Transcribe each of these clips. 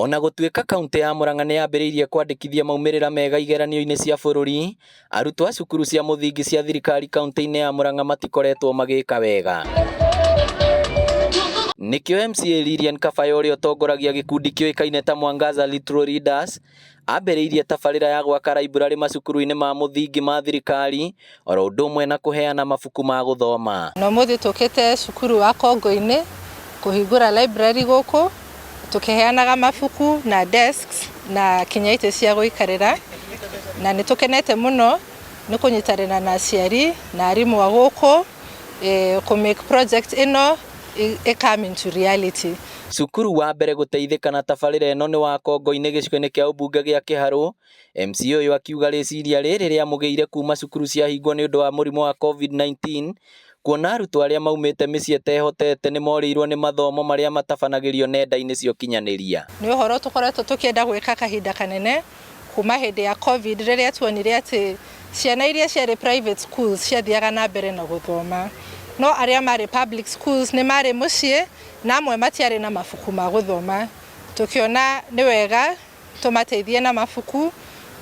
Ona gũtuĩka kaũntĩ ya Murang'a nĩ yambĩrĩirie kwandĩkithia maumĩrĩra mega igeranio-inĩ cia bũrũri, arutwo a cukuru cia mũthingi cia thirikari kaũntĩ-inĩ ya Murang'a matikoretwo magĩka wega. Nĩkĩo MCA Lilian Kabaya ũrĩa ũtongoragia gĩkundi kĩũĩkaine ta Mwangaza Little Leaders ambĩrĩirie tabarĩra ya gwaka library macukuru-inĩ ma mũthingi ma thirikari oro ũndũ ũmwe na kũheana mabuku ma gũthoma. Na ũmũthĩ tũkĩte cukuru wa Kongo-inĩ kũhingũra library gũkũ tũkĩheanaga mabuku na desks na kinya itĩ cia gũikarĩra, na nĩ tũkenete mũno nĩ kũnyitanĩra na aciari na arimũ a gũkũ kũ make project ĩno ĩ come into reality. Cukuru wa mbere gũteithĩka na tabarĩra ĩno nĩ wa Kongo-inĩ gĩcigo-inĩ kĩa ũmbunge gĩa Kĩharũ. MCA ũyũ akiuga rĩciria rĩrĩ rĩamũgĩire kuma cukuru ciahingwo nĩ ũndũ wa mũrimũ wa COVID-19, kuona arutwo arĩa maumĩte mĩciĩ ĩtehotete nĩ morĩirwo nĩ mathomo marĩa matabanagĩrio nenda-inĩ cia ũkinyanĩria. Nĩ ũhoro tũkoretwo tũkĩenda gwĩka kahinda kanene kuma hĩndĩ ya COVID, rĩrĩa tuonire atĩ ciana iria ciarĩ private schools ciathiaga na mbere na gũthoma, no arĩa marĩ public schools nĩ marĩ mũciĩ na amwe matiarĩ na mabuku ma gũthoma. Tũkĩona nĩ wega tũmateithie na mabuku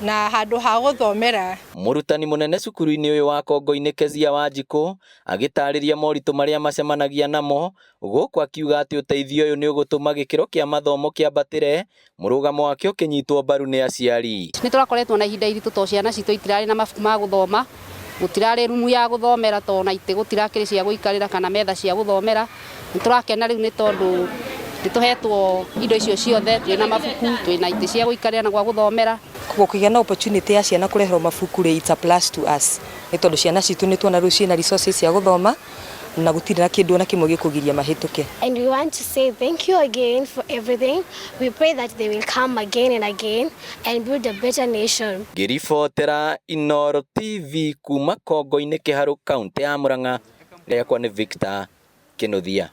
na handũ ha gũthomera. Mũrutani mũnene cukuru-inĩ ũyũ wa Kongo-inĩ Kezia Wanjikũ agĩtarĩria moritũ marĩa macemanagia namo, gũkũ akiuga atĩ ũteithio ũyũ nĩ ũgũtũma gĩkĩro kĩa mathomo kĩambatĩre, mũrũgamo wake ũkĩnyitwo mbaru nĩ aciari. Nĩ tũrakoretwo na ihinda iritũ tondũ ciana citũ itirarĩ na mabuku ma gũthoma, gũtirarĩ rumu ya gũthomera tondũ ona itĩ gũtirakĩrĩ cia gũikarĩra kana metha cia gũthomera. Nĩ tũrakena rĩu nĩ tondũ nĩ tũhetwo indo icio ciothe, twĩna mabuku, twĩna itĩ cia gũikarĩra na gwa gũthomera. Koguo kũgĩa na opportunity ya ciana kũreherwo mabuku rĩ, it's a plus to us, nĩ tondũ ciana citũ nĩ tuona rĩu ciĩna resources cia gũthoma na gũtirĩ na kĩndũ ona kĩmwe gĩkũgiria mahĩtũke. And we want to say thank you again for everything. We pray that they will come again and again and build a better nation. Ngĩribotera Inooro TV kuma Kongo-inĩ Kĩharũ, kaũntĩ ya Murang'a, rĩakwa nĩ Victor Kĩnuthia.